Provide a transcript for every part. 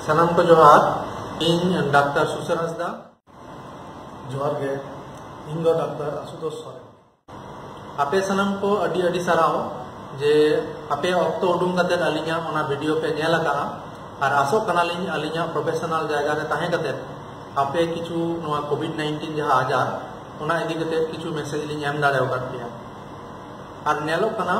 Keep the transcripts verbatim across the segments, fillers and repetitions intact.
ᱥᱟᱱᱟᱢ ᱠᱚ ᱡᱚᱦᱟᱨ᱾ ᱤᱧ ᱰᱟᱠᱛᱟᱨ ᱥᱩᱥᱟᱹᱨ ᱦᱟᱸᱥᱫᱟ᱾ ᱡᱚᱦᱟᱨ ᱜᱮ᱾ ᱤᱧ ᱫᱚ ᱰᱟᱠᱛᱟᱨ ᱟᱥᱩᱛᱳᱥ ᱥᱚᱨᱮᱱ᱾ ᱟᱯᱮ ᱥᱟᱱᱟᱢ ᱠᱚ ᱟᱹᱰᱤ ᱟᱹᱰᱤ ᱥᱟᱨᱦᱟᱣ ᱡᱮ ᱟᱯᱮ ᱚᱠᱛᱚ ᱩᱰᱩᱝ ᱠᱟᱛᱮ ᱟᱹᱞᱤᱧᱟᱜ ᱚᱱᱟ ᱵᱷᱤᱰᱤᱭᱳ ᱯᱮ ᱧᱮᱞ ᱟᱠᱟᱫᱼᱟ᱾ ᱟᱨ ᱟᱥᱚᱜ ᱠᱟᱱᱟᱞᱤᱧ ᱟᱹᱞᱤᱧᱟᱜ ᱯᱨᱚᱯᱷᱮᱥᱚᱱᱟᱞ ᱡᱟᱭᱜᱟ ᱨᱮ ᱛᱟᱦᱮᱸ ᱠᱟᱛᱮ ᱟᱯᱮ ᱠᱤᱪᱷᱩ ᱱᱚᱣᱟ ᱠᱳᱵᱷᱤᱰ ᱱᱟᱭᱤᱱᱴᱤᱱ ᱡᱟᱦᱟᱸ ᱟᱡᱟᱨ, ᱚᱱᱟ ᱤᱫᱤ ᱠᱟᱛᱮ ᱠᱤᱪᱷᱩ ᱢᱮᱥᱮᱡᱽ ᱞᱤᱧ ᱮᱢ ᱫᱟᱲᱮ ᱟᱠᱟᱫ ᱯᱮᱭᱟ᱾ ᱟᱨ ᱧᱮᱞᱚᱜ ᱠᱟᱱᱟ,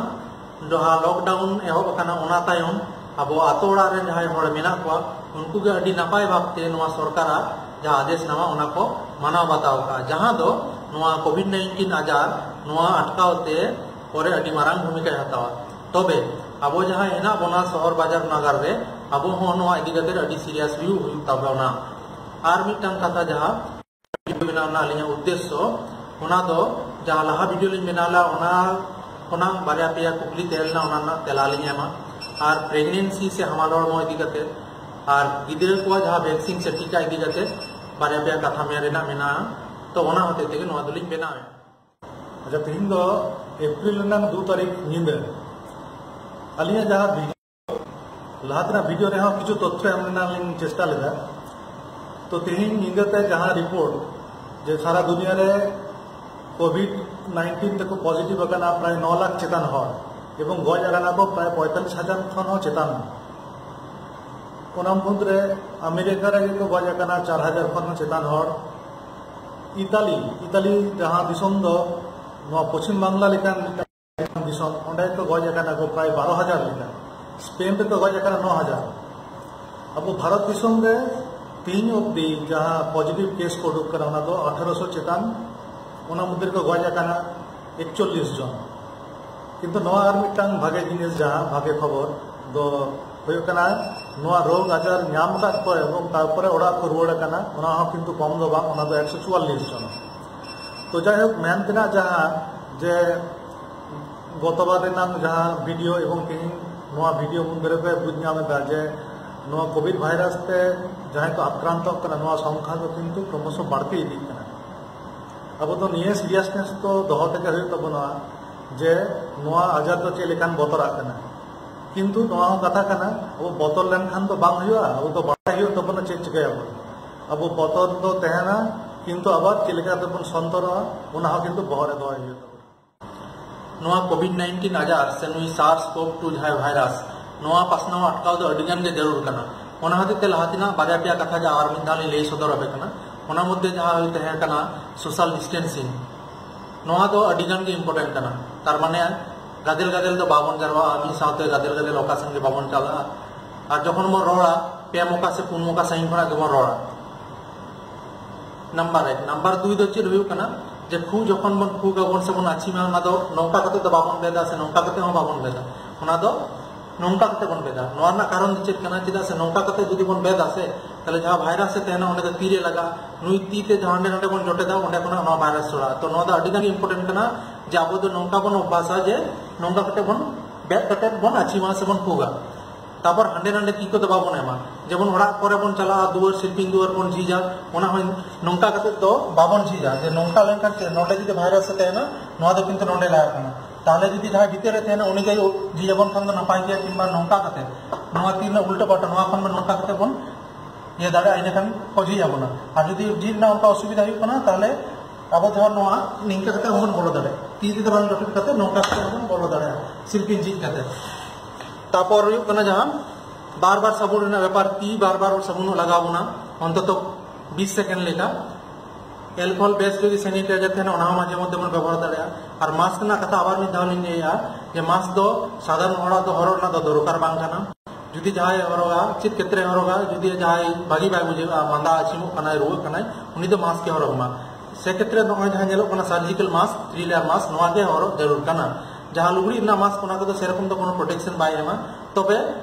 ᱡᱟᱦᱟᱸ ᱞᱚᱠᱰᱟᱣᱩᱱ ᱮᱦᱚᱵ ᱟᱠᱟᱱᱟ, ᱚᱱᱟ ᱛᱟᱭᱚᱢ ᱟᱵᱚ ᱟᱛᱳ ᱚᱲᱟᱜ ᱨᱮ ᱡᱟᱦᱟᱸᱭ ᱦᱚᱲ ᱢᱮᱱᱟᱜ ᱠᱚᱣᱟ, ᱩᱱᱠᱩ ᱜᱮ ᱟᱹᱰᱤ ᱱᱟᱯᱟᱭ ᱵᱷᱟᱵᱽᱛᱮ ᱱᱚᱣᱟ ᱥᱚᱨᱠᱟᱨᱟᱜ ᱡᱟᱦᱟᱸ ᱟᱫᱮᱥ ᱱᱟᱢᱟ, ᱚᱱᱟ ᱠᱚ ᱢᱟᱱᱟᱣ ᱵᱟᱛᱟᱣ ᱠᱟᱜᱼᱟ, ᱡᱟᱦᱟᱸ ᱫᱚ ᱱᱚᱣᱟ ᱠᱳᱵᱷᱤᱰ ᱱᱟᱭᱤᱱᱴᱤᱱ ᱟᱡᱟᱨ ᱱᱚᱣᱟ ᱟᱴᱠᱟᱣ ᱛᱮ ᱯᱚᱨᱮ ᱟᱹᱰᱤ ᱢᱟᱨᱟᱝ ᱵᱷᱩᱢᱤᱠᱟᱭ ᱦᱟᱛᱟᱣᱟ᱾ ᱛᱚᱵᱮ ᱟᱵᱚ ᱡᱟᱦᱟᱸᱭ ᱦᱮᱱᱟᱜ ᱵᱚᱱᱟ ᱥᱚᱦᱚᱨ ᱵᱟᱡᱟᱨ ᱱᱟᱜᱟᱨ ᱨᱮ, ᱟᱵᱚ ᱦᱚᱸ ᱱᱚᱣᱟ ᱤᱫᱤ ᱠᱟᱛᱮ ᱟᱹᱰᱤ ᱥᱤᱨᱤᱭᱟᱥ ᱦᱩᱭᱩᱜ ᱦᱩᱭᱩᱜ ᱛᱟᱵᱚᱱᱟ᱾ ᱟᱨ ᱢᱤᱫᱴᱟᱝ ᱠᱟᱛᱷᱟ, ᱡᱟᱦᱟᱸ ᱵᱷᱤᱰᱤᱭᱳ ᱵᱮᱱᱟᱣ ᱨᱮᱱᱟᱜ ᱟᱹᱞᱤᱧᱟᱜ ᱩᱫᱽᱫᱮᱥᱥᱚ, ᱚᱱᱟ ᱫᱚ ᱡᱟᱦᱟᱸ ᱞᱟᱦᱟ ᱵᱷᱤᱰᱤᱭᱳ ᱞᱤᱧ ᱵᱮᱱᱟᱣ ᱞᱮᱫᱟ, ᱚᱱᱟ ᱠᱷᱚᱱᱟᱜ ᱵᱟᱨᱭᱟ ᱯᱮᱭᱟ ᱠᱩᱠᱞᱤ ᱛᱟᱦᱮᱸ ᱞᱮᱱᱟ, ᱚᱱᱟ ᱨᱮᱱᱟᱜ ᱛᱮᱞᱟ ᱞᱤᱧ ᱮᱢᱟ᱾ ᱟᱨ ᱯᱨᱮᱜᱱᱮᱱᱥᱤ ᱥᱮ ᱦᱟᱢᱟᱞ ᱦᱚᱲᱢᱚ ᱤᱫᱤ ᱠᱟᱛᱮ, ᱟᱨ ᱜᱤᱫᱽᱨᱟᱹ ᱠᱚᱣᱟᱜ ᱡᱟᱦᱟᱸ ᱵᱷᱮᱠᱥᱤᱱ ᱥᱮ ᱴᱤᱠᱟ ᱤᱫᱤ ᱠᱟᱛᱮ ᱵᱟᱨᱭᱟ ᱯᱮᱭᱟ ᱠᱟᱛᱷᱟ ᱢᱮᱱ ᱨᱮᱱᱟᱜ ᱢᱮᱱᱟᱜᱼᱟ᱾ ᱛᱚ, ᱚᱱᱟ ᱦᱚᱛᱮᱡ ᱛᱮᱜᱮ ᱱᱚᱣᱟ ᱫᱚᱞᱤᱧ ᱵᱮᱱᱟᱣᱮᱫᱼᱟ᱾ ᱟᱪᱪᱷᱟ, ᱛᱮᱦᱮᱧ ᱫᱚ ᱮᱯᱨᱤᱞ ᱨᱮᱱᱟᱜ ᱫᱩ ᱛᱟᱹᱨᱤᱠᱷ ᱧᱤᱫᱟᱹ᱾ ᱟᱹᱞᱤᱧᱟᱜ ᱡᱟᱦᱟᱸ ᱵᱷᱤᱰᱤᱭᱳ, ᱞᱟᱦᱟ ᱛᱮᱱᱟᱜ ᱵᱷᱤᱰᱤᱭᱳ ᱨᱮᱦᱚᱸ ᱠᱤᱪᱷᱩ ᱛᱚᱛᱛᱷᱚ ᱮᱢ ᱨᱮᱱᱟᱜ ᱞᱤᱧ ᱪᱮᱥᱴᱟ ᱞᱮᱫᱟ᱾ ᱛᱚ, ᱛᱮᱦᱮᱧ ᱧᱤᱫᱟᱹ ᱛᱮ ᱡᱟᱦᱟᱸ ᱨᱤᱯᱳᱨᱴ, ᱡᱮ ᱥᱟᱨᱟ ᱫᱩᱱᱤᱭᱟᱹ ᱨᱮ ᱠᱳᱵᱷᱤᱰ ᱱᱟᱭᱤᱱᱴᱤᱱ ᱛᱮᱠᱚ ᱯᱚᱡᱤᱴᱤᱵᱷ ᱟᱠᱟᱱᱟ ᱯᱨᱟᱭ ᱱᱚ ᱞᱟᱠᱷ ᱪᱮᱛᱟᱱ ᱦᱚᱲ, ᱮᱵᱚᱝ ᱜᱚᱡ ᱟᱠᱟᱱᱟ ᱠᱚ ᱯᱨᱟᱭ ᱯᱚᱸᱭᱛᱟᱞᱞᱤᱥ ᱦᱟᱡᱟᱨ ᱠᱷᱚᱱ ᱦᱚᱸ ᱪᱮᱛᱟᱱ᱾ ᱚᱱᱟ ᱢᱩᱫᱽᱨᱮ ᱟᱢᱮᱨᱤᱠᱟ ᱨᱮᱜᱮ ᱠᱚ ᱜᱚᱡ ᱟᱠᱟᱱᱟ ᱪᱟᱨ ᱦᱟᱡᱟᱨ ᱠᱷᱚᱱ ᱦᱚᱸ ᱪᱮᱛᱟᱱ ᱦᱚᱲ᱾ ᱤᱛᱟᱞᱤ, ᱤᱛᱟᱞᱤ ᱡᱟᱦᱟᱸ ᱫᱤᱥᱚᱢ ᱫᱚ ᱱᱚᱣᱟ ᱯᱚᱪᱷᱤᱢ ᱵᱟᱝᱞᱟ ᱞᱮᱠᱟᱱ ᱢᱤᱫᱴᱟᱝ ᱫᱤᱥᱚᱢ, ᱚᱸᱰᱮ ᱠᱚ ᱜᱚᱡ ᱟᱠᱟᱱᱟ ᱠᱚ ᱯᱨᱟᱭ ᱵᱟᱨᱚ ᱦᱟᱡᱟᱨ ᱞᱮᱠᱟ᱾ ᱥᱯᱮᱱ ᱨᱮᱠᱚ ᱜᱚᱡ ᱟᱠᱟᱱᱟ ᱱᱚ ᱦᱟᱡᱟᱨ᱾ ᱟᱵᱚ ᱵᱷᱟᱨᱚᱛ ᱫᱤᱥᱚᱢ ᱨᱮ ᱛᱮᱦᱤᱧ ᱚᱵᱫᱤ ᱡᱟᱦᱟᱸ ᱯᱚᱡᱤᱴᱤᱵᱷ ᱠᱮᱥ ᱠᱚ ᱩᱰᱩᱠ ᱠᱟᱱᱟ, ᱚᱱᱟ ᱫᱚ ᱟᱴᱷᱟᱨᱚᱥᱚ ᱪᱮᱛᱟᱱ, ᱚᱱᱟ ᱢᱚᱫᱽᱫᱷᱮ ᱨᱮᱠᱚ ᱜᱚᱡ ᱟᱠᱟᱱᱟ ᱮᱠᱪᱚᱞᱞᱤᱥ ᱡᱚᱱ᱾ ᱠᱤᱱᱛᱩ ᱱᱚᱣᱟ ᱟᱨ ᱢᱤᱫᱴᱟᱝ ᱵᱷᱟᱜᱮ ᱡᱤᱱᱤᱥ, ᱡᱟᱦᱟᱸ ᱵᱷᱟᱜᱮ ᱠᱷᱚᱵᱚᱨ ᱫᱚ ᱦᱩᱭᱩᱜ ᱠᱟᱱᱟ, ᱱᱚᱣᱟ ᱨᱳᱜᱽ ᱟᱡᱟᱨ ᱧᱟᱢ ᱟᱠᱟᱫ ᱠᱚ ᱮᱵᱚᱝ ᱛᱟᱨᱯᱚᱨᱮ ᱚᱲᱟᱜ ᱠᱚ ᱨᱩᱣᱟᱹᱲ ᱟᱠᱟᱱᱟ, ᱚᱱᱟ ᱦᱚᱸ ᱠᱤᱱᱛᱩ ᱠᱚᱢ ᱫᱚ ᱵᱟᱝ, ᱚᱱᱟ ᱫᱚ ᱮᱠᱥᱚ ᱪᱩᱣᱟᱞᱞᱤᱥ ᱡᱚᱱ᱾ ᱛᱚ, ᱡᱟᱭᱦᱳᱠ, ᱢᱮᱱ ᱛᱮᱱᱟᱜ ᱡᱟᱦᱟᱸ ᱡᱮ ᱜᱚᱛᱚᱵᱟᱨ ᱨᱮᱱᱟᱜ ᱡᱟᱦᱟᱸ ᱵᱷᱤᱰᱤᱭᱳ ᱮᱵᱚᱝ ᱛᱮᱦᱮᱧ ᱱᱚᱣᱟ ᱵᱷᱤᱰᱤᱭᱳ ᱢᱚᱫᱽᱫᱷᱮ ᱨᱮᱯᱮ ᱵᱩᱡᱽ ᱧᱟᱢ ᱮᱫᱟ ᱡᱮ ᱱᱚᱣᱟ ᱠᱳᱵᱷᱤᱰ ᱵᱷᱟᱭᱨᱟᱥ ᱛᱮ ᱡᱟᱦᱟᱸᱭ ᱠᱚ ᱟᱠᱨᱟᱱᱛᱚᱜ ᱠᱟᱱᱟ, ᱱᱚᱣᱟ ᱥᱚᱝᱠᱷᱟ ᱫᱚ ᱠᱤᱱᱛᱩ ᱠᱨᱚᱢᱚᱥᱚ ᱵᱟᱹᱲᱛᱤ ᱤᱫᱤᱜ ᱠᱟᱱᱟ᱾ ᱟᱵᱚ ᱫᱚ ᱱᱤᱭᱟᱹ ᱥᱤᱨᱤᱭᱟᱥᱱᱮᱥ ᱫᱚ ᱫᱚᱦᱚ ᱛᱮᱜᱮ ᱦᱩᱭᱩᱜ ᱛᱟᱵᱚᱱᱟ ᱡᱮ ᱱᱚᱣᱟ ᱟᱡᱟᱨ ᱫᱚ ᱪᱮᱫ ᱞᱮᱠᱟᱱ ᱵᱚᱛᱚᱨᱟᱜ ᱠᱟᱱᱟ᱾ ᱠᱤᱱᱛᱩ ᱱᱚᱣᱟ ᱦᱚᱸ ᱠᱟᱛᱷᱟ ᱠᱟᱱᱟ, ᱟᱵᱚ ᱵᱚᱛᱚᱨ ᱞᱮᱱᱠᱷᱟᱱ ᱫᱚ ᱵᱟᱝ ᱦᱩᱭᱩᱜᱼᱟ, ᱟᱵᱚ ᱫᱚ ᱦᱩᱭᱩᱜ ᱛᱟᱵᱚᱱᱟ, ᱪᱮᱫ ᱪᱤᱠᱟᱹᱭᱟᱵᱚᱱ? ᱟᱵᱚ ᱵᱚᱛᱚᱨ ᱫᱚ ᱛᱟᱦᱮᱱᱟ, ᱠᱤᱱᱛᱩ ᱟᱵᱟᱨ ᱪᱮᱫ ᱞᱮᱠᱟ ᱛᱮᱵᱚᱱ ᱥᱚᱱᱛᱚᱨᱚᱜᱼᱟ, ᱚᱱᱟ ᱦᱚᱸ ᱠᱤᱱᱛᱩ ᱵᱚᱦᱚᱜ ᱨᱮ ᱫᱚᱦᱚᱭ ᱦᱩᱭᱩᱜ ᱛᱟᱵᱚᱱᱟ᱾ ᱱᱚᱣᱟ ᱠᱳᱵᱷᱤᱰ ᱱᱟᱭᱤᱱᱴᱤᱱ ᱟᱡᱟᱨ ᱥᱮ ᱱᱩᱭ ᱥᱟᱨᱥ ᱠᱳᱵᱷ ᱴᱩ ᱡᱟᱦᱟᱸᱭ ᱵᱷᱟᱭᱨᱟᱥ, ᱱᱚᱣᱟ ᱯᱟᱥᱱᱟᱣ ᱟᱴᱠᱟᱣ ᱫᱚ ᱟᱹᱰᱤ ᱜᱟᱱ ᱜᱮ ᱡᱟᱹᱨᱩᱲ ᱠᱟᱱᱟ᱾ ᱚᱱᱟ ᱦᱚᱛᱮᱡ ᱛᱮ ᱞᱟᱦᱟ ᱛᱮᱱᱟᱜ ᱵᱟᱨᱭᱟ ᱯᱮᱭᱟ ᱠᱟᱛᱷᱟ ᱡᱟᱦᱟᱸ ᱟᱨ ᱢᱤᱫ ᱫᱷᱟᱣ ᱞᱤᱧ ᱞᱟᱹᱭ ᱥᱚᱫᱚᱨ ᱟᱯᱮ ᱠᱟᱱᱟ, ᱚᱱᱟ ᱢᱚᱫᱽᱫᱷᱮ ᱡᱟᱦᱟᱸ ᱛᱟᱦᱮᱸ ᱠᱟᱱᱟ ᱥᱳᱥᱟᱞ ᱰᱤᱥᱴᱮᱱᱥᱤᱝ, ᱱᱚᱣᱟ ᱫᱚ ᱟᱹᱰᱤ ᱜᱟᱱ ᱜᱮ ᱤᱢᱯᱚᱨᱴᱮᱱᱴ ᱠᱟᱱᱟ᱾ ᱛᱟᱨ ᱢᱟᱱᱮ ᱜᱟᱫᱮᱞ ᱜᱟᱫᱮᱞ ᱫᱚ ᱵᱟᱵᱚᱱ ᱡᱟᱨᱣᱟᱜᱼᱟ, ᱢᱤᱫ ᱥᱟᱶᱛᱮ ᱜᱟᱫᱮᱞ ᱜᱟᱫᱮᱞ ᱚᱠᱟ ᱥᱮᱱ ᱜᱮ ᱵᱟᱵᱚᱱ ᱪᱟᱞᱟᱜᱼᱟ᱾ ᱟᱨ ᱡᱚᱠᱷᱚᱱ ᱵᱚᱱ ᱨᱚᱲᱟ, ᱯᱮ ᱢᱚᱠᱟ ᱥᱮ ᱯᱩᱱ ᱢᱚᱠᱟ ᱥᱟᱺᱜᱤᱧ ᱠᱷᱚᱱᱟᱜ ᱜᱮᱵᱚᱱ ᱨᱚᱲᱟ᱾ ᱱᱟᱢᱵᱟᱨ ᱮᱠ᱾ ᱱᱟᱢᱵᱟᱨ ᱫᱩᱭ ᱫᱚ ᱪᱮᱫ ᱦᱩᱭᱩᱜ ᱠᱟᱱᱟ? ᱡᱮ ᱠᱷᱩ ᱡᱚᱠᱷᱚᱱ ᱵᱚᱱ ᱠᱷᱩᱜ ᱟᱵᱚᱱ ᱥᱮ ᱵᱚᱱ ᱟᱹᱪᱷᱤᱢᱟ, ᱚᱱᱟ ᱫᱚ ᱱᱚᱝᱠᱟ ᱠᱟᱛᱮ ᱫᱚ ᱵᱟᱵᱚᱱ ᱵᱮᱫᱟ ᱥᱮ ᱱᱚᱝᱠᱟ ᱠᱟᱛᱮ ᱦᱚᱸ ᱵᱟᱵᱚᱱ ᱵᱮᱫᱟ, ᱚᱱᱟ ᱫᱚ ᱱᱚᱝᱠᱟ ᱠᱟᱛᱮ ᱵᱚᱱ ᱵᱮᱫᱟ᱾ ᱱᱚᱣᱟ ᱨᱮᱱᱟᱜ ᱠᱟᱨᱚᱱ ᱫᱚ ᱪᱮᱫ ᱠᱟᱱᱟ? ᱪᱮᱫᱟᱜ ᱥᱮ ᱱᱚᱝᱠᱟ ᱠᱟᱛᱮ ᱡᱩᱫᱤ ᱵᱚᱱ ᱵᱮᱫᱟ ᱥᱮ, ᱛᱟᱦᱚᱞᱮ ᱡᱟᱦᱟᱸ ᱵᱷᱟᱭᱨᱟᱥ ᱮ ᱛᱟᱦᱮᱱᱟ, ᱚᱸᱰᱮ ᱫᱚ ᱛᱤᱨᱮ ᱞᱟᱜᱟᱜᱼᱟ᱾ ᱱᱩᱭ ᱛᱤ ᱛᱮ ᱡᱟᱦᱟᱸ ᱦᱟᱸᱰᱮ ᱱᱟᱰᱮ ᱵᱚᱱ ᱡᱚᱴᱮᱫᱟ, ᱚᱸᱰᱮ ᱠᱷᱚᱱᱟᱜ ᱱᱚᱣᱟ ᱵᱷᱟᱭᱨᱟᱥ ᱪᱷᱚᱲᱟᱜᱼᱟ᱾ ᱛᱚ ᱱᱚᱣᱟ ᱫᱚ ᱟᱹᱰᱤ ᱜᱟᱱ ᱤᱢᱯᱚᱨᱴᱮᱱᱴ ᱠᱟᱱᱟ, ᱡᱮ ᱟᱵᱚ ᱫᱚ ᱱᱚᱝᱠᱟ ᱵᱚᱱ ᱚᱵᱷᱟᱥᱟ, ᱡᱮ ᱱᱚᱝᱠᱟ ᱠᱟᱛᱮ ᱵᱚᱱ ᱵᱮᱫ ᱠᱟᱛᱮ ᱵᱚᱱ ᱟᱹᱪᱷᱤᱢᱟ ᱥᱮ ᱵᱚᱱ ᱠᱷᱩᱜᱟ᱾ ᱛᱟᱯᱚᱨ ᱦᱟᱸᱰᱮ ᱱᱟᱰᱮ ᱛᱤ ᱠᱚᱫᱚ ᱵᱟᱵᱚᱱ ᱮᱢᱟ᱾ ᱡᱮᱢᱚᱱ ᱚᱲᱟᱜ ᱠᱚᱨᱮ ᱵᱚᱱ ᱪᱟᱞᱟᱜᱼᱟ, ᱫᱩᱣᱟᱹᱨ ᱥᱤᱞᱯᱤᱧ ᱫᱩᱣᱟᱹᱨ ᱵᱚᱱ ᱡᱷᱤᱡᱟ, ᱚᱱᱟ ᱦᱚᱸ ᱱᱚᱝᱠᱟ ᱠᱟᱛᱮ ᱫᱚ ᱵᱟᱵᱚᱱ ᱡᱷᱤᱡᱟ᱾ ᱡᱮ ᱱᱚᱝᱠᱟ ᱞᱮᱱᱠᱷᱟᱱ ᱪᱮᱫ, ᱱᱚᱰᱮ ᱡᱩᱫᱤ ᱵᱷᱟᱭᱨᱟᱥ ᱮ ᱛᱟᱦᱮᱱᱟ, ᱱᱚᱣᱟ ᱫᱚ ᱠᱤᱱᱛᱩ ᱱᱚᱰᱮ ᱞᱟᱜᱟᱜ ᱠᱟᱱᱟ᱾ ᱛᱟᱦᱚᱞᱮ ᱡᱩᱫᱤ ᱡᱟᱦᱟᱸᱭ ᱵᱷᱤᱛᱟᱹᱨ ᱨᱮ ᱛᱟᱦᱮᱱᱟ, ᱩᱱᱤ ᱜᱮ ᱡᱷᱤᱡ ᱟᱵᱚᱱ ᱠᱷᱟᱱ ᱫᱚ ᱱᱟᱯᱟᱭ ᱜᱮᱭᱟ, ᱠᱤᱝᱵᱟ ᱱᱚᱝᱠᱟ ᱠᱟᱛᱮ ᱱᱚᱣᱟ ᱛᱤ ᱨᱮᱱᱟᱜ ᱩᱞᱴᱟᱹ ᱯᱟᱦᱴᱟ, ᱱᱚᱣᱟ ᱠᱷᱚᱱ ᱫᱚ ᱱᱚᱝᱠᱟ ᱠᱟᱛᱮ ᱵᱚᱱ ᱤᱭᱟᱹ ᱫᱟᱲᱮᱭᱟᱜᱼᱟ, ᱤᱱᱟᱹᱠᱷᱟᱱ ᱠᱚ ᱡᱷᱤᱡ ᱟᱵᱚᱱᱟ᱾ ᱟᱨ ᱡᱩᱫᱤ ᱡᱷᱤᱡ ᱨᱮᱱᱟᱜ ᱚᱱᱠᱟ ᱚᱥᱩᱵᱤᱫᱷᱟ ᱦᱩᱭᱩᱜ ᱠᱟᱱᱟ, ᱛᱟᱦᱚᱞᱮ ᱟᱵᱚ ᱡᱟᱦᱟᱸ ᱱᱚᱣᱟ ᱱᱤᱝᱠᱟᱹ ᱠᱟᱛᱮ ᱦᱚᱸᱵᱚᱱ ᱵᱚᱞᱚ ᱫᱟᱲᱮᱭᱟᱜᱼᱟ, ᱛᱤ ᱛᱮᱫᱚ ᱵᱟᱝ ᱡᱚᱴᱮᱫ ᱠᱟᱛᱮ ᱱᱚᱝᱠᱟ ᱠᱟᱛᱮ ᱦᱚᱸᱵᱚᱱ ᱵᱚᱞᱚ ᱫᱟᱲᱮᱭᱟᱜᱼᱟ, ᱥᱤᱞᱯᱤᱧ ᱡᱷᱤᱡ ᱠᱟᱛᱮ᱾ ᱛᱟᱯᱚᱨ ᱦᱩᱭᱩᱜ ᱠᱟᱱᱟ ᱡᱟᱦᱟᱸ ᱵᱟᱨ ᱵᱟᱨ ᱥᱟᱵᱚᱱ ᱨᱮᱱᱟᱜ ᱵᱮᱯᱟᱨ, ᱛᱤ ᱵᱟᱨ ᱵᱟᱨ ᱥᱟᱵᱚᱱ ᱞᱟᱜᱟᱣ ᱵᱚᱱᱟ, ᱚᱱᱛᱚᱛᱚ ᱵᱤᱥ ᱥᱮᱠᱮᱱᱰ ᱞᱮᱠᱟ᱾ ᱮᱞᱠᱳᱦᱚᱞ ᱵᱮᱥ ᱡᱩᱫᱤ sanitizer ᱛᱟᱦᱮᱱᱟ, ᱚᱱᱟ ᱦᱚᱸ ᱢᱟᱡᱷᱮ ᱢᱚᱫᱽᱫᱷᱮ ᱵᱚᱱ ᱵᱮᱵᱚᱦᱟᱨ ᱫᱟᱲᱮᱭᱟᱜᱼᱟ᱾ ᱟᱨ ᱢᱟᱥᱠ ᱨᱮᱱᱟᱜ ᱠᱟᱛᱷᱟ ᱟᱵᱟᱨ ᱢᱤᱫ ᱫᱷᱟᱣ ᱞᱤᱧ ᱞᱟᱹᱭᱮᱫᱼᱟ, ᱡᱮ ᱢᱟᱥᱠ ᱫᱚ ᱥᱟᱫᱷᱟᱨᱚᱱ ᱦᱚᱲᱟᱜ ᱫᱚ ᱦᱚᱨᱚᱜ ᱨᱮᱱᱟᱜ ᱫᱚ ᱫᱚᱨᱠᱟᱨ ᱵᱟᱝ ᱠᱟᱱᱟ᱾ ᱡᱩᱫᱤ ᱡᱟᱦᱟᱸᱭ ᱦᱚᱨᱚᱜᱟ, ᱪᱮᱫ ᱠᱷᱮᱛᱨᱮ ᱦᱚᱨᱚᱜᱟ? ᱡᱩᱫᱤ ᱡᱟᱦᱟᱸᱭ ᱵᱷᱟᱹᱜᱤ ᱵᱟᱭ ᱵᱩᱡᱷᱟᱹᱣᱟ, ᱢᱟᱸᱫᱟ ᱟᱹᱪᱷᱤᱢᱚᱜ ᱠᱟᱱᱟᱭ, ᱨᱩᱣᱟᱹᱜ ᱠᱟᱱᱟᱭ, ᱩᱱᱤ ᱫᱚ ᱢᱟᱥᱠ ᱮ ᱦᱚᱨᱚᱜ ᱢᱟ᱾ ᱥᱮ ᱠᱷᱮᱛᱨᱮ ᱱᱚᱜᱼᱚᱭ ᱡᱟᱦᱟᱸ ᱧᱮᱞᱚᱜ ᱠᱟᱱᱟ surgical mask, three layer mask, ᱱᱚᱣᱟ ᱜᱮ ᱦᱚᱨᱚᱜ ᱡᱟᱹᱨᱩᱲ ᱠᱟᱱᱟ᱾ ᱡᱟᱦᱟᱸ ᱞᱩᱜᱽᱲᱤ ᱨᱮᱱᱟᱜ ᱢᱟᱥᱠ, ᱚᱱᱟ ᱠᱚᱫᱚ ᱥᱮᱨᱚᱠᱚᱢ ᱫᱚ ᱠᱳᱱᱳ protection ᱵᱟᱭ ᱮᱢᱟ᱾ ᱛᱚᱵᱮ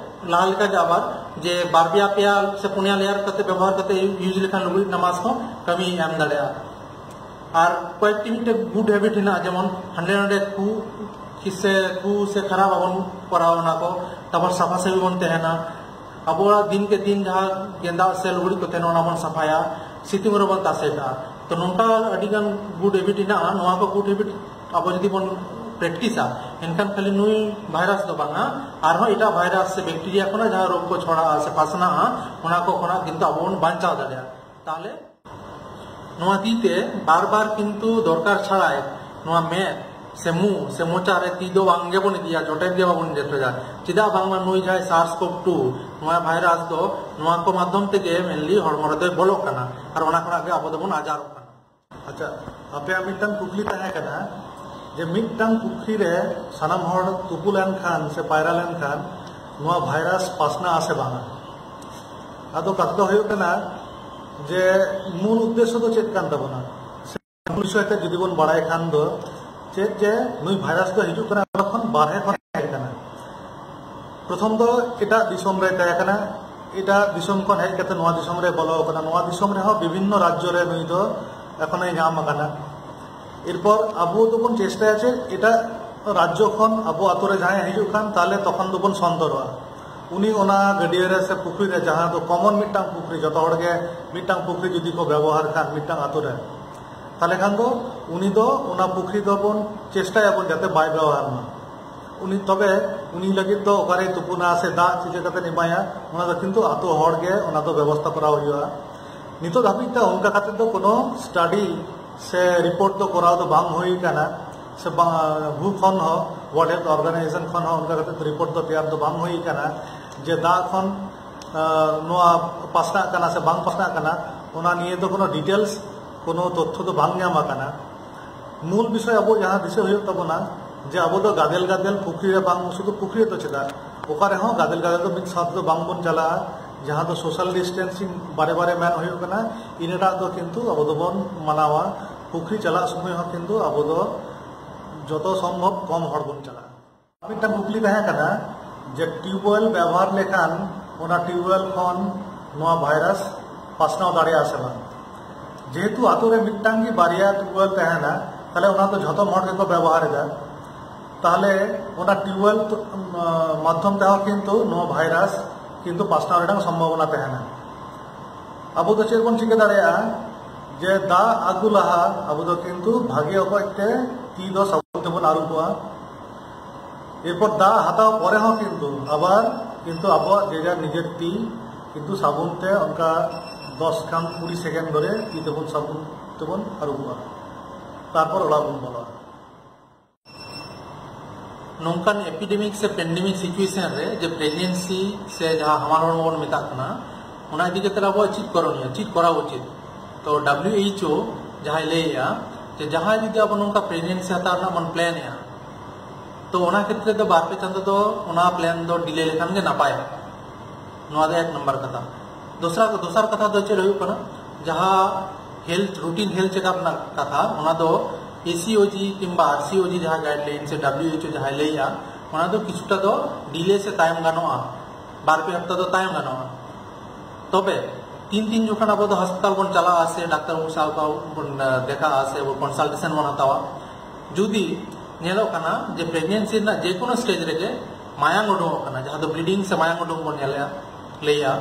ᱞᱟᱦᱟ ᱞᱮᱠᱟ ᱜᱮ ᱟᱵᱟᱨ ᱡᱮ ᱵᱟᱨ ᱯᱮᱭᱟ, ᱯᱮᱭᱟ ᱥᱮ ᱯᱩᱱᱭᱟ layer ᱠᱟᱛᱮ ᱵᱮᱵᱚᱦᱟᱨ ᱠᱟᱛᱮ use ᱞᱮᱠᱷᱟᱱ ᱞᱩᱜᱽᱲᱤ ᱨᱮᱱᱟᱜ ᱢᱟᱥᱠ ᱦᱚᱸ ᱠᱟᱹᱢᱤ ᱮᱢ ᱫᱟᱲᱮᱭᱟᱜᱼᱟ᱾ ᱟᱨ ᱠᱚᱭᱮᱠᱴᱤ ᱢᱤᱫᱴᱮᱱ good habit ᱦᱮᱱᱟᱜᱼᱟ, ᱡᱮᱢᱚᱱ ᱦᱟᱸᱰᱮ ᱱᱟᱰᱮ ᱠᱷᱩ ᱥᱮ ᱠᱷᱩ ᱥᱮ ᱠᱷᱟᱨᱟ ᱵᱟᱵᱚᱱ ᱠᱚᱨᱟᱣᱟ ᱚᱱᱟ ᱠᱚ, ᱛᱟᱨᱯᱚᱨ ᱥᱟᱯᱷᱟ ᱥᱟᱹᱯᱷᱤ ᱵᱚᱱ ᱛᱟᱦᱮᱱᱟ᱾ ᱟᱵᱚᱣᱟᱜ ᱫᱤᱱ ᱠᱮ ᱫᱤᱱ ᱡᱟᱦᱟᱸ ᱜᱮᱸᱫᱟᱜ ᱥᱮ ᱞᱩᱜᱽᱲᱤ ᱠᱚ ᱛᱟᱦᱮᱱᱟ, ᱚᱱᱟ ᱵᱚᱱ ᱥᱟᱯᱷᱟᱭᱟ, ᱥᱤᱛᱩᱝ ᱨᱮᱵᱚᱱ ᱛᱟᱥᱮ ᱠᱟᱜᱼᱟ᱾ ᱛᱚ ᱱᱚᱝᱠᱟ ᱟᱹᱰᱤ ᱜᱟᱱ good habit ᱦᱮᱱᱟᱜᱼᱟ, ᱱᱚᱣᱟ ᱠᱚ good habit ᱟᱵᱚ ᱡᱩᱫᱤ ᱵᱚᱱ practiceᱟ, ᱮᱱᱠᱷᱟᱱ ᱠᱷᱟᱹᱞᱤ ᱱᱩᱭ ᱵᱷᱟᱭᱨᱟᱥ ᱫᱚ ᱵᱟᱝᱟ, ᱟᱨᱦᱚᱸ ᱮᱴᱟᱜ ᱵᱷᱟᱭᱨᱟᱥ ᱥᱮ ᱵᱮᱠᱴᱮᱨᱤᱭᱟ ᱠᱷᱚᱱᱟᱜ ᱡᱟᱦᱟᱸ ᱨᱳᱜᱽ ᱠᱚ ᱪᱷᱚᱲᱟᱜᱼᱟ ᱥᱮ ᱯᱟᱥᱱᱟᱜᱼᱟ, ᱚᱱᱟ ᱠᱚ ᱠᱷᱚᱱᱟᱜ ᱠᱤᱱᱛᱩ ᱟᱵᱚ ᱵᱚᱱ ᱵᱟᱧᱪᱟᱣ ᱫᱟᱲᱮᱭᱟᱜᱼᱟ᱾ ᱛᱟᱦᱚᱞᱮ ᱱᱚᱣᱟ ᱛᱤ ᱛᱮ ᱵᱟᱨ ᱵᱟᱨ ᱠᱤᱱᱛᱩ ᱫᱚᱨᱠᱟᱨ ᱪᱷᱟᱲᱟᱭ ᱱᱚᱣᱟ ᱢᱮᱫ ᱥᱮ ᱢᱩ ᱥᱮ ᱢᱚᱪᱟ ᱨᱮ ᱛᱤ ᱫᱚ ᱵᱟᱝ ᱜᱮᱵᱚᱱ ᱤᱫᱤᱭᱟ, ᱡᱚᱴᱮᱫ ᱜᱮ ᱵᱟᱵᱚᱱ ᱡᱚᱴᱮᱫᱟ᱾ ᱪᱮᱫᱟᱜ ᱵᱟᱝᱢᱟ ᱱᱩᱭ ᱡᱟᱦᱟᱸᱭ ᱥᱟᱨᱥ ᱠᱳᱵᱷ ᱴᱩ ᱱᱚᱣᱟ ᱵᱷᱟᱭᱨᱟᱥ ᱫᱚ ᱱᱚᱣᱟ ᱠᱚ ᱢᱟᱫᱽᱫᱷᱚᱢ ᱛᱮᱜᱮ ᱢᱮᱱᱞᱤ ᱦᱚᱲᱢᱚ ᱨᱮᱫᱚᱭ ᱵᱚᱞᱚᱜ ᱠᱟᱱᱟ, ᱟᱨ ᱚᱱᱟ ᱠᱷᱚᱱᱟᱜ ᱜᱮ ᱟᱵᱚ ᱫᱚᱵᱚᱱ ᱟᱡᱟᱨᱚᱜ ᱠᱟᱱᱟ᱾ ᱟᱪᱪᱷᱟ, ᱟᱯᱮᱭᱟᱜ ᱢᱤᱫᱴᱟᱝ ᱠᱩᱠᱞᱤ ᱛᱟᱦᱮᱸ ᱠᱟᱱᱟ ᱡᱮ ᱢᱤᱫᱴᱟᱝ ᱯᱩᱠᱷᱨᱤ ᱨᱮ ᱥᱟᱱᱟᱢ ᱦᱚᱲ ᱛᱩᱯᱩ ᱞᱮᱱᱠᱷᱟᱱ ᱥᱮ ᱯᱟᱭᱨᱟ ᱞᱮᱱᱠᱷᱟᱱ ᱱᱚᱣᱟ ᱵᱷᱟᱭᱨᱟᱥ ᱯᱟᱥᱱᱟᱜ ᱟᱥᱮ ᱵᱟᱝᱟ? ᱟᱫᱚ ᱠᱟᱛᱷᱟ ᱫᱚ ᱦᱩᱭᱩᱜ ᱠᱟᱱᱟ ᱡᱮ ᱢᱩᱞ ᱩᱫᱽᱫᱮᱥᱥᱚ ᱫᱚ ᱪᱮᱫ ᱠᱟᱱ ᱛᱟᱵᱚᱱᱟ? ᱥᱮ ᱢᱩᱞ ᱵᱤᱥᱚᱭ ᱛᱮ ᱡᱩᱫᱤ ᱵᱚᱱ ᱵᱟᱲᱟᱭ ᱠᱷᱟᱱ ᱫᱚ ᱪᱮᱫ ᱡᱮ ᱱᱩᱭ ᱵᱷᱟᱭᱨᱟᱥ ᱫᱚ ᱦᱤᱡᱩᱜ ᱠᱟᱱᱟ ᱚᱸᱰᱮ ᱠᱷᱚᱱ ᱵᱟᱨᱦᱮ ᱠᱷᱚᱱ ᱦᱮᱡ ᱠᱟᱱᱟ᱾ ᱯᱨᱚᱛᱷᱚᱢ ᱫᱚ ᱮᱴᱟᱜ ᱫᱤᱥᱚᱢ ᱨᱮ ᱛᱟᱦᱮᱸ ᱠᱟᱱᱟ, ᱮᱴᱟᱜ ᱫᱤᱥᱚᱢ ᱠᱷᱚᱱ ᱦᱮᱡ ᱠᱟᱛᱮ ᱱᱚᱣᱟ ᱫᱤᱥᱚᱢ ᱨᱮ ᱵᱚᱞᱚ ᱟᱠᱟᱱᱟ᱾ ᱱᱚᱣᱟ ᱫᱤᱥᱚᱢ ᱨᱮᱦᱚᱸ ᱵᱤᱵᱷᱤᱱᱱᱚ ᱨᱟᱡᱽᱡᱚ ᱨᱮ ᱱᱩᱭ ᱫᱚ ᱮᱠᱷᱚᱱᱮ ᱧᱟᱢ ᱟᱠᱟᱱᱟ᱾ ᱮᱨᱯᱚᱨ ᱟᱵᱚ ᱫᱚᱵᱚᱱ ᱪᱮᱥᱴᱟᱭᱟ ᱪᱮᱫ, ᱮᱴᱟᱜ ᱨᱟᱡᱽᱡᱚ ᱠᱷᱚᱱ ᱟᱵᱚ ᱟᱛᱳ ᱨᱮ ᱡᱟᱦᱟᱸᱭ ᱦᱤᱡᱩᱜ ᱠᱷᱟᱱ, ᱛᱟᱦᱚᱞᱮ ᱛᱚᱠᱷᱚᱱ ᱫᱚᱵᱚᱱ ᱥᱚᱱᱛᱚᱨᱚᱜᱼᱟ᱾ ᱩᱱᱤ ᱚᱱᱟ ᱜᱟᱹᱰᱭᱟᱹ ᱨᱮ ᱥᱮ ᱯᱩᱠᱷᱨᱤ ᱨᱮ, ᱡᱟᱦᱟᱸ ᱫᱚ ᱠᱚᱢᱚᱱ ᱢᱤᱫᱴᱟᱝ ᱯᱩᱠᱷᱨᱤ, ᱡᱚᱛᱚ ᱦᱚᱲ ᱜᱮ ᱢᱤᱫᱴᱟᱝ ᱯᱩᱠᱷᱨᱤ ᱡᱩᱫᱤ ᱠᱚ ᱵᱮᱵᱚᱦᱟᱨ ᱠᱷᱟᱱ ᱢᱤᱫᱴᱟᱝ ᱟᱛᱳ ᱨᱮ, ᱛᱟᱦᱚᱞᱮ ᱠᱷᱟᱱ ᱫᱚ ᱩᱱᱤ ᱫᱚ ᱚᱱᱟ ᱯᱩᱠᱷᱨᱤ ᱫᱚᱵᱚᱱ ᱪᱮᱥᱴᱟᱭᱟᱵᱚᱱ ᱡᱟᱛᱮ ᱵᱟᱭ ᱵᱮᱵᱚᱦᱟᱨ ᱢᱟ᱾ ᱩᱱᱤ ᱛᱚᱵᱮ ᱩᱱᱤ ᱞᱟᱹᱜᱤᱫ ᱫᱚ ᱚᱠᱟᱨᱮ ᱛᱩᱯᱩᱱᱟ ᱥᱮ ᱫᱟᱜ ᱪᱮᱫ ᱞᱮᱠᱟᱛᱮ ᱮᱢᱟᱭᱟ, ᱚᱱᱟ ᱫᱚ ᱠᱤᱱᱛᱩ ᱟᱛᱳ ᱦᱚᱲ ᱜᱮ ᱚᱱᱟ ᱫᱚ ᱵᱮᱵᱚᱥᱛᱷᱟ ᱠᱚᱨᱟᱣ ᱦᱩᱭᱩᱜᱼᱟ᱾ ᱱᱤᱛᱚᱜ ᱫᱷᱟᱹᱵᱤᱡ ᱛᱮ ᱚᱱᱠᱟ ᱠᱟᱛᱮ ᱫᱚ ᱠᱳᱱᱳ ᱥᱴᱟᱰᱤ ᱥᱮ ᱨᱤᱯᱳᱨᱴ ᱫᱚ ᱠᱚᱨᱟᱣ ᱫᱚ ᱵᱟᱝ ᱦᱩᱭ ᱟᱠᱟᱱᱟ, ᱥᱮ ᱵᱟᱝ, ᱦᱩ ᱠᱷᱚᱱ ᱦᱚᱸ, ᱣᱟᱨᱞᱰ ᱦᱮᱞᱛᱷ ᱚᱨᱜᱟᱱᱟᱭᱡᱮᱥᱚᱱ ᱠᱷᱚᱱ ᱦᱚᱸ ᱚᱱᱠᱟ ᱠᱟᱛᱮ ᱨᱤᱯᱳᱨᱴ ᱫᱚ ᱛᱮᱭᱟᱨ ᱫᱚ ᱵᱟᱝ ᱦᱩᱭ ᱟᱠᱟᱱᱟ ᱡᱮ ᱫᱟᱜ ᱠᱷᱚᱱ, ᱟᱸ, ᱱᱚᱣᱟ ᱯᱟᱥᱱᱟᱜ ᱠᱟᱱᱟ ᱥᱮ ᱵᱟᱝ ᱯᱟᱥᱱᱟᱜ ᱠᱟᱱᱟ, ᱚᱱᱟ ᱱᱤᱭᱮ ᱫᱚ ᱠᱳᱱᱳ ᱰᱤᱴᱮᱞᱥ, ᱠᱳᱱᱳ ᱛᱚᱛᱛᱷᱚ ᱫᱚ ᱵᱟᱝ ᱧᱟᱢ ᱟᱠᱟᱱᱟ᱾ ᱢᱩᱞ ᱵᱤᱥᱚᱭ ᱟᱵᱚ ᱡᱟᱦᱟᱸ ᱫᱤᱥᱟᱹ ᱦᱩᱭᱩᱜ ᱛᱟᱵᱚᱱᱟ ᱡᱮ ᱟᱵᱚ ᱫᱚ ᱜᱟᱫᱮᱞ ᱜᱟᱫᱮᱞ ᱯᱩᱠᱷᱨᱤ ᱨᱮ ᱵᱟᱝ, ᱥᱩᱫᱷᱩ ᱯᱩᱠᱷᱨᱤ ᱨᱮᱫᱚ ᱪᱮᱫᱟᱜ, ᱚᱠᱟ ᱨᱮᱦᱚᱸ ᱜᱟᱫᱮᱞ ᱜᱟᱫᱮᱞ ᱫᱚ ᱢᱤᱫ ᱥᱟᱶ ᱛᱮᱫᱚ ᱵᱟᱝ ᱵᱚᱱ ᱪᱟᱞᱟᱜᱼᱟ᱾ ᱡᱟᱦᱟᱸ ᱫᱚ ᱥᱳᱥᱟᱞ ᱰᱤᱥᱴᱮᱱᱥᱤᱝ ᱵᱟᱨᱮ ᱵᱟᱨᱮ ᱢᱮᱱ ᱦᱩᱭᱩᱜ ᱠᱟᱱᱟ, ᱤᱱᱟᱹᱴᱟᱜ ᱫᱚ ᱠᱤᱱᱛᱩ ᱟᱵᱚ ᱫᱚᱵᱚᱱ ᱢᱟᱱᱟᱣᱟ᱾ ᱯᱩᱠᱷᱨᱤ ᱪᱟᱞᱟᱜ ᱥᱚᱢᱚᱭ ᱦᱚᱸ ᱠᱤᱱᱛᱩ ᱟᱵᱚ ᱫᱚ ᱡᱚᱛᱚ ᱥᱚᱢᱵᱷᱚᱵ ᱠᱚᱢ ᱦᱚᱲ ᱵᱚᱱ ᱪᱟᱞᱟᱜᱼᱟ᱾ ᱢᱤᱫᱴᱟᱝ ᱠᱩᱠᱞᱤ ᱛᱟᱦᱮᱸ ᱠᱟᱱᱟ ᱡᱮ ᱴᱤᱭᱩᱵᱚᱭᱮᱞ ᱵᱮᱵᱚᱦᱟᱨ ᱞᱮᱠᱷᱟᱱ ᱚᱱᱟ ᱴᱤᱭᱩᱵᱚᱭᱮᱞ ᱠᱷᱚᱱ ᱱᱚᱣᱟ ᱵᱷᱟᱭᱨᱟᱥ ᱯᱟᱥᱱᱟᱣ ᱫᱟᱲᱮᱭᱟᱜᱼᱟ ᱥᱮ ᱵᱟᱝ? ᱡᱮᱦᱮᱛᱩ ᱟᱛᱳ ᱨᱮ ᱢᱤᱫᱴᱟᱝ ᱜᱮ ᱵᱟᱨᱭᱟ ᱴᱤᱭᱩᱵᱚᱭᱮᱞ ᱛᱟᱦᱮᱱᱟ, ᱛᱟᱦᱞᱮ ᱚᱱᱟ ᱫᱚ ᱡᱷᱚᱛᱚ ᱦᱚᱲ ᱜᱮᱠᱚ ᱵᱮᱵᱚᱦᱟᱨ ᱮᱫᱟ, ᱛᱟᱦᱞᱮ ᱚᱱᱟ ᱴᱤᱭᱩᱵᱚᱭᱮᱞ ᱛᱚ, ᱩᱢ, ᱢᱟᱫᱽᱫᱷᱚᱢ ᱛᱮᱦᱚᱸ ᱠᱤᱱᱛᱩ ᱱᱚᱣᱟ ᱵᱷᱟᱭᱨᱟᱥ ᱠᱤᱱᱛᱩ ᱯᱟᱥᱱᱟᱣ ᱨᱮᱱᱟᱜ ᱥᱚᱢᱵᱷᱚᱵᱚᱱᱟ ᱛᱟᱦᱮᱱᱟ᱾ ᱟᱵᱚ ᱫᱚ ᱪᱮᱫ ᱵᱚᱱ ᱪᱤᱠᱟᱹ ᱫᱟᱲᱮᱭᱟᱜᱼᱟ? ᱡᱮ ᱫᱟᱜ ᱟᱹᱜᱩ ᱞᱟᱦᱟ ᱟᱵᱚ ᱫᱚ ᱠᱤᱱᱛᱩ ᱵᱷᱟᱜᱮ ᱚᱠᱚᱡ ᱛᱮ ᱛᱤ ᱫᱚ ᱥᱟᱵᱚᱱ ᱛᱮᱵᱚᱱ ᱟᱹᱨᱩᱵᱚᱜᱼᱟ᱾ ᱮᱨᱯᱚᱨ ᱫᱟᱜ ᱦᱟᱛᱟᱣ ᱯᱚᱨᱮ ᱦᱚᱸ ᱠᱤᱱᱛᱩ ᱟᱵᱟᱨ ᱠᱤᱱᱛᱩ ᱟᱵᱚᱣᱟᱜ ᱡᱮ ᱡᱟᱨ ᱱᱤᱡᱮᱨ ᱛᱤ ᱠᱤᱱᱛᱩ ᱥᱟᱵᱚᱱ ᱛᱮ ᱚᱱᱠᱟ ᱫᱚᱥ ᱠᱷᱟᱱ ᱠᱩᱲᱤ ᱥᱮᱠᱮᱱᱰ ᱫᱷᱚᱨᱮ ᱛᱤ ᱛᱮᱵᱚᱱ ᱥᱟᱵᱚᱱ ᱛᱮᱵᱚᱱ ᱟᱹᱨᱩᱵᱚᱜᱼᱟ, ᱛᱟᱨᱯᱚᱨ ᱚᱲᱟᱜ ᱵᱚᱱ ᱵᱚᱞᱚᱜᱼᱟ᱾ ᱱᱚᱝᱠᱟᱱ ᱮᱯᱤᱰᱮᱢᱤᱠ ᱥᱮ ᱯᱮᱱᱰᱮᱢᱤᱠ ᱥᱤᱪᱩᱭᱮᱥᱚᱱ ᱨᱮ ᱡᱮ ᱯᱨᱮᱜᱱᱮᱱᱥᱤ ᱥᱮ ᱡᱟᱦᱟᱸ ᱦᱟᱢᱟᱞ ᱦᱚᱲᱢᱚ ᱵᱚᱱ ᱢᱮᱛᱟᱜ ᱠᱟᱱᱟ, ᱚᱱᱟ ᱤᱫᱤ ᱠᱟᱛᱮ ᱟᱵᱚᱣᱟᱜ ᱪᱮᱫ ᱠᱚᱨᱚᱱᱤᱭᱟ, ᱪᱮᱫ ᱠᱚᱨᱟᱣ ᱩᱪᱤᱛ? ᱛᱚ ᱰᱟᱵᱞᱤᱭᱩ ᱮᱭᱤᱪ ᱳ ᱡᱟᱦᱟᱸᱭ ᱞᱟᱹᱭᱮᱜᱼᱟ ᱡᱮ ᱡᱟᱦᱟᱸᱭ ᱡᱩᱫᱤ ᱟᱵᱚ ᱱᱚᱝᱠᱟ ᱯᱨᱮᱜᱱᱮᱱᱥᱤ ᱦᱟᱛᱟᱣ ᱨᱮᱱᱟᱜ ᱵᱚᱱ ᱯᱞᱮᱱᱮᱜᱼᱟ, ᱛᱚ ᱚᱱᱟ ᱠᱷᱮᱛᱨᱮ ᱫᱚ ᱵᱟᱨ ᱯᱮ ᱪᱟᱸᱫᱚ ᱫᱚ ᱚᱱᱟ ᱯᱞᱮᱱ ᱫᱚ ᱰᱤᱞᱮ ᱞᱮᱠᱷᱟᱱ ᱜᱮ ᱱᱟᱯᱟᱭᱟ᱾ ᱱᱚᱣᱟ ᱫᱚ ᱮᱠ ᱱᱟᱢᱵᱟᱨ ᱠᱟᱛᱷᱟ᱾ ᱫᱚᱥᱨᱟ ᱫᱚᱥᱟᱨ ᱠᱟᱛᱷᱟ ᱫᱚ ᱪᱮᱫ ᱦᱩᱭᱩᱜ ᱠᱟᱱᱟ, ᱡᱟᱦᱟᱸ ᱦᱮᱞᱛᱷ ᱨᱩᱴᱤᱱ ᱦᱮᱞᱛᱷ ᱪᱮᱠᱟᱯ ᱨᱮᱱᱟᱜ ᱠᱟᱛᱷᱟ, ᱚᱱᱟ ᱫᱚ ᱮᱥᱤᱳᱡᱤ ᱠᱤᱝᱵᱟ ᱟᱨᱥᱤᱳᱡᱤ ᱡᱟᱦᱟᱸ ᱜᱟᱭᱤᱰᱞᱟᱭᱤᱱ ᱥᱮ ᱰᱟᱵᱞᱤᱭᱩ ᱮᱭᱤᱪ ᱳ ᱡᱟᱦᱟᱸᱭ ᱞᱟᱹᱭᱮᱜᱼᱟ, ᱚᱱᱟ ᱫᱚ ᱠᱤᱪᱷᱩᱴᱟ ᱫᱚ ᱰᱤᱞᱮ ᱥᱮ ᱛᱟᱭᱚᱢ ᱜᱟᱱᱚᱜᱼᱟ, ᱵᱟᱨ ᱯᱮ ᱦᱟᱯᱛᱟ ᱫᱚ ᱛᱟᱭᱚᱢ ᱜᱟᱱᱚᱜᱼᱟ᱾ ᱛᱚᱵᱮ ᱛᱤᱱ ᱫᱤᱱ ᱡᱚᱠᱷᱚᱱ ᱟᱵᱚ ᱫᱚ ᱦᱟᱥᱯᱟᱛᱟᱞ ᱵᱚᱱ ᱪᱟᱞᱟᱜᱼᱟ ᱥᱮ ᱰᱟᱠᱛᱟᱨ ᱵᱟᱹᱵᱩ ᱥᱟᱶ ᱵᱚᱱ ᱫᱮᱠᱷᱟᱜᱼᱟ ᱥᱮ ᱠᱚᱱᱥᱟᱞᱴᱮᱥᱚᱱ ᱵᱚᱱ ᱦᱟᱛᱟᱣᱟ, ᱡᱩᱫᱤ ᱧᱮᱞᱚᱜ ᱠᱟᱱᱟ ᱡᱮ ᱯᱨᱮᱜᱱᱮᱱᱥᱤ ᱨᱮᱱᱟᱜ ᱡᱮ ᱠᱳᱱᱳ ᱥᱴᱮᱡᱽ ᱨᱮᱜᱮ ᱢᱟᱭᱟᱝ ᱩᱰᱩᱝᱚᱜ ᱠᱟᱱᱟ, ᱡᱟᱦᱟᱸ ᱫᱚ ᱵᱞᱤᱰᱤᱝ ᱥᱮ ᱢᱟᱭᱟᱝ ᱩᱰᱩᱝ ᱵᱚᱱ ᱧᱮᱞᱮᱜᱼᱟ, ᱞᱟᱹᱭᱟ,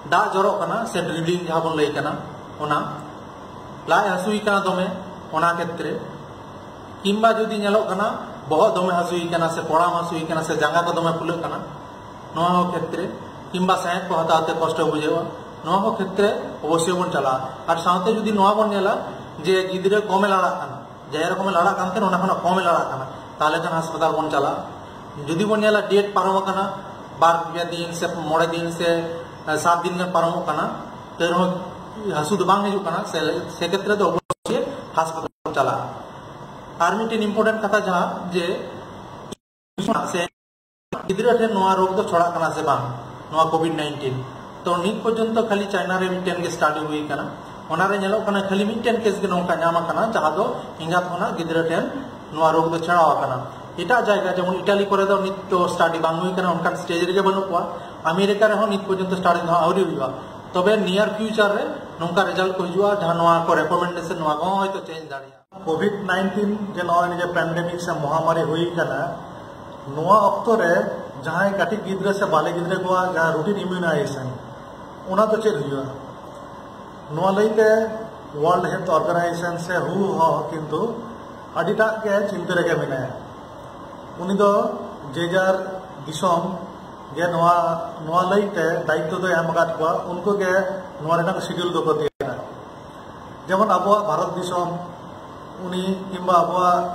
ᱫᱟᱜ ᱡᱚᱨᱚᱜ ᱠᱟᱱᱟ ᱥᱮ ᱰᱨᱤᱵᱞᱤᱝ ᱡᱟᱦᱟᱸ ᱵᱚᱱ ᱞᱟᱹᱭ ᱠᱟᱱᱟ, ᱚᱱᱟ ᱞᱟᱡ ᱦᱟᱹᱥᱩᱭ ᱠᱟᱱᱟ ᱫᱚᱢᱮ, ᱚᱱᱟ ᱠᱷᱮᱛᱨᱮ, ᱠᱤᱝᱵᱟ ᱡᱩᱫᱤ ᱧᱮᱞᱚᱜ ᱠᱟᱱᱟ ᱵᱚᱦᱚᱜ ᱫᱚᱢᱮ ᱦᱟᱹᱥᱩᱭ ᱠᱟᱱᱟ ᱥᱮ ᱠᱚᱲᱟᱢ ᱦᱟᱹᱥᱩᱭ ᱠᱟᱱᱟ ᱥᱮ ᱡᱟᱸᱜᱟ ᱠᱚ ᱫᱚᱢᱮ ᱯᱷᱩᱞᱟᱹᱜ ᱠᱟᱱᱟ, ᱱᱚᱣᱟ ᱦᱚᱸ ᱠᱷᱮᱛᱨᱮ, ᱠᱤᱝᱵᱟ ᱥᱟᱸᱦᱮᱫ ᱠᱚ ᱦᱟᱛᱟᱣ ᱛᱮ ᱠᱚᱥᱴᱚ ᱵᱩᱡᱷᱟᱹᱜᱼᱟ, ᱱᱚᱣᱟ ᱦᱚᱸ ᱠᱷᱮᱛᱨᱮ ᱚᱵᱚᱥᱥᱳᱭ ᱵᱚᱱ ᱪᱟᱞᱟᱜᱼᱟ᱾ ᱟᱨ ᱥᱟᱶᱛᱮ ᱡᱩᱫᱤ ᱱᱚᱣᱟ ᱵᱚᱱ ᱧᱮᱞᱟ ᱡᱮ ᱜᱤᱫᱽᱨᱟᱹ ᱠᱚᱢᱮ ᱞᱟᱲᱟᱜ ᱠᱟᱱᱟ, ᱡᱟᱦᱟᱸᱭ ᱨᱚᱠᱚᱢᱮ ᱞᱟᱲᱟᱜ ᱠᱟᱱ ᱛᱟᱦᱮᱸᱱ ᱚᱱᱟ ᱠᱷᱚᱱᱟᱜ ᱠᱚᱢᱮ ᱞᱟᱲᱟᱜ ᱠᱟᱱᱟ, ᱛᱟᱦᱚᱞᱮ ᱠᱷᱟᱱ ᱦᱟᱥᱯᱟᱛᱟᱞ ᱵᱚᱱ ᱪᱟᱞᱟᱜᱼᱟ᱾ ᱡᱩᱫᱤ ᱵᱚᱱ ᱧᱮᱞᱟ ᱰᱮᱴ ᱯᱟᱨᱚᱢ ᱟᱠᱟᱱᱟ, ᱵᱟᱨ ᱯᱮ ᱫᱤᱱ ᱥᱮ ᱢᱚᱬᱮ ᱫᱤᱱ ᱥᱮ ᱥᱟᱛ ᱫᱤᱱ ᱜᱟᱱ ᱯᱟᱨᱚᱢᱚᱜ ᱠᱟᱱᱟ, ᱛᱟᱹᱣ ᱨᱮᱦᱚᱸ ᱦᱟᱹᱥᱩ ᱫᱚ ᱵᱟᱝ ᱦᱤᱡᱩᱜ ᱠᱟᱱᱟ, ᱥᱮ ᱥᱮᱠᱷᱮᱛᱨᱮ ᱫᱚ ᱚᱵᱚᱥᱥᱳᱭ ᱦᱟᱥᱯᱟᱛᱟᱞ ᱵᱚᱱ ᱪᱟᱞᱟᱜᱼᱟ᱾ ᱟᱨ ᱢᱤᱫᱴᱮᱱ ᱤᱢᱯᱚᱨᱴᱮᱱᱴ ᱠᱟᱛᱷᱟ ᱡᱟᱦᱟᱸ ᱡᱮ ᱥᱮ ᱜᱤᱫᱽᱨᱟᱹ ᱴᱷᱮᱱ ᱱᱚᱣᱟ ᱨᱳᱜᱽ ᱫᱚ ᱪᱷᱚᱲᱟᱜ ᱠᱟᱱᱟ ᱥᱮ ᱵᱟᱝ, ᱱᱚᱣᱟ ᱠᱳᱵᱷᱤᱰ ᱱᱟᱭᱤᱱᱴᱤᱱ᱾ ᱛᱚ ᱱᱤᱛ ᱯᱚᱨᱡᱚᱱᱛᱚ ᱠᱷᱟᱹᱞᱤ ᱪᱟᱭᱱᱟ ᱨᱮ ᱢᱤᱫᱴᱮᱱ ᱜᱮ ᱥᱴᱟᱰᱤ ᱦᱩᱭ ᱟᱠᱟᱱᱟ, ᱚᱱᱟᱨᱮ ᱧᱮᱞᱚᱜ ᱠᱟᱱᱟ ᱠᱷᱟᱹᱞᱤ ᱢᱤᱫᱴᱮᱱ ᱠᱮᱥ ᱜᱮ ᱱᱚᱝᱠᱟ ᱧᱟᱢ ᱟᱠᱟᱱᱟ ᱡᱟᱦᱟᱸ ᱫᱚ ᱮᱸᱜᱟᱛ ᱠᱷᱚᱱᱟᱜ ᱜᱤᱫᱽᱨᱟᱹ ᱴᱷᱮᱱ ᱱᱚᱣᱟ ᱨᱳᱜᱽ ᱫᱚ ᱪᱷᱟᱲᱟᱣ ᱟᱠᱟᱱᱟ᱾ ᱮᱴᱟᱜ ᱡᱟᱭᱜᱟ ᱡᱮᱢᱚᱱ ᱤᱴᱟᱞᱤ ᱠᱚᱨᱮ ᱫᱚ ᱱᱤᱛ ᱫᱚ ᱥᱴᱟᱰᱤ ᱵᱟᱝ ᱦᱩᱭ ᱟᱠᱟᱱᱟ, ᱚᱱᱠᱟᱱ ᱥᱴᱮᱡ ᱨᱮᱜᱮ ᱵᱟᱹᱱᱩᱜ ᱠᱚᱣᱟ᱾ ᱟᱢᱮᱨᱤᱠᱟ ᱨᱮᱦᱚᱸ ᱱᱤᱛ ᱯᱚᱨᱡᱚᱱᱛᱚ ᱥᱴᱟᱰᱤ ᱫᱚ ᱦᱟᱸᱜ ᱟᱹᱣᱨᱤ ᱦᱩᱭᱩᱜᱼᱟ᱾ ᱛᱚᱵᱮ ᱱᱤᱭᱟᱨ ᱯᱷᱤᱭᱩᱪᱟᱨ ᱨᱮ ᱱᱚᱝᱠᱟ ᱨᱮᱡᱟᱞᱴ ᱠᱚ ᱦᱤᱡᱩᱜᱼᱟ ᱡᱟᱦᱟᱸ ᱱᱚᱣᱟ ᱠᱚ ᱨᱮᱠᱚᱢᱮᱱᱰᱮᱥᱚᱱ ᱱᱚᱣᱟ ᱠᱚᱦᱚᱸ ᱦᱚᱭᱛᱳ ᱪᱮᱧᱡᱽ ᱫᱟᱲᱮᱭᱟᱜᱼᱟ᱾ ᱠᱳᱵᱷᱤᱰ ᱱᱟᱭᱤᱱᱴᱤᱱ ᱡᱮ ᱱᱚᱜᱼᱚᱭ ᱱᱤᱭᱟᱹ ᱯᱮᱱᱰᱮᱢᱤᱠ ᱥᱮ ᱢᱚᱦᱟᱢᱟᱨᱤ ᱦᱩᱭ ᱠᱟᱱᱟ, ᱱᱚᱣᱟ ᱚᱠᱛᱚ ᱨᱮ ᱡᱟᱦᱟᱸᱭ ᱠᱟᱹᱴᱤᱡ ᱜᱤᱫᱽᱨᱟᱹ ᱥᱮ ᱵᱟᱞᱮ ᱜᱤᱫᱽᱨᱟᱹ ᱠᱚᱣᱟᱜ ᱡᱟᱦᱟᱸ ᱨᱩᱴᱤᱱ ᱤᱢᱭᱩᱱᱟᱭᱡᱮᱥᱚᱱ, ᱚᱱᱟ ᱫᱚ ᱪᱮᱫ ᱦᱩᱭᱩᱜᱼᱟ? ᱱᱚᱣᱟ ᱞᱟᱹᱭᱛᱮ ᱳᱣᱟᱨᱞᱰ ᱦᱮᱞᱛᱷ ᱚᱨᱜᱟᱱᱟᱭᱡᱮᱥᱚᱱ ᱥᱮ WHO ᱦᱚᱸ ᱠᱤᱱᱛᱩ ᱟᱹᱰᱤᱴᱟᱜ ᱜᱮ ᱪᱤᱱᱛᱟᱹ ᱨᱮᱜᱮ ᱢᱮᱱᱟᱭᱟ᱾ ᱩᱱᱤ ᱫᱚ ᱡᱮ ᱡᱟᱨ ᱫᱤᱥᱚᱢ ᱜᱮ ᱱᱚᱣᱟ ᱱᱚᱣᱟ ᱞᱟᱹᱭ ᱛᱮ ᱫᱟᱭᱤᱛᱛᱚ ᱫᱚᱭ ᱮᱢ ᱟᱠᱟᱫ ᱠᱚᱣᱟ, ᱩᱱᱠᱩ ᱜᱮ ᱱᱚᱣᱟ ᱨᱮᱱᱟᱜ ᱥᱤᱰᱤᱭᱩᱞ ᱫᱚᱠᱚ ᱛᱮᱭᱟᱨᱟ᱾ ᱡᱮᱢᱚᱱ ᱟᱵᱚᱣᱟᱜ ᱵᱷᱟᱨᱚᱛ ᱫᱤᱥᱚᱢ, ᱩᱱᱤ ᱠᱤᱝᱵᱟ ᱟᱵᱚᱣᱟᱜ